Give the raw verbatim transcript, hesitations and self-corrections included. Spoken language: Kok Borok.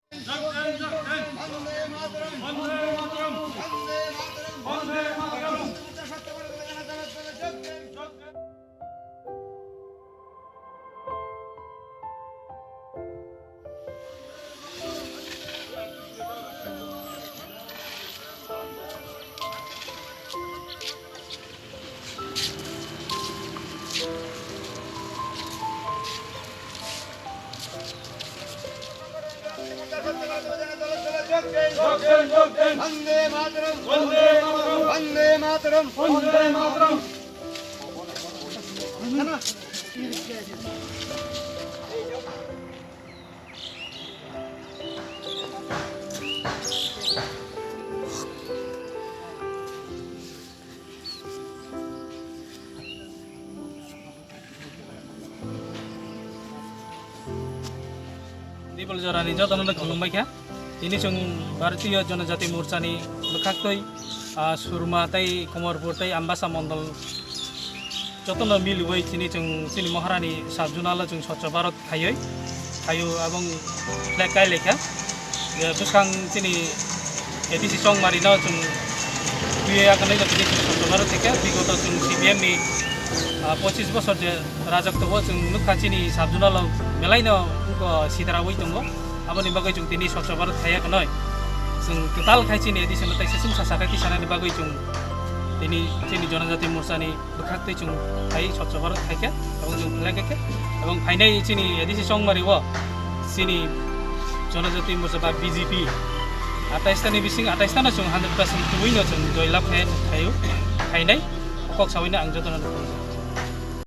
वंदे मातरम। वंदे मातरम। वंदे मातरम। वंदे Mataram. Dibol jorani jotono no khulumbai kha. Tini chwng Bharatiya Janajati Morchani bwkhaktwi, ah, Surma tei Komarpur tei Ambasa Mondol jotono miliwi chini chwng chini Maharani sub zonal o chwng Swachh Bharat khaiwi, khaio abong flag kai lekha. Je bwskang chini A D C Chongmari no chwng twiwi akanai no tini chwng Swachh Bharat khaikha. Bigoto chwng C P M ni, ah, pochis bosor je rajak tongo, chwng nukha chini sub zonal o belai no wngkha sitarawi tongo. Aboni bagwi chwng tini Swachh Bharat khaiya khnoi. Chwng kwtal khai chini A D C no taisa chwngsa sakai tisanani bagwi chwng tini chini Janajati Morchani bwkhaktwi chwng khai Swachh Bharat khaikha, abong chwng flag khaikha. Abong phainai chini A D C Chongmari o chini Janajati Morcha ba B J P atais tani bising atais tano chwng hundred percent twiwi no chwng joilab khai khaio, khainai kok sawi no ang jotono nukho.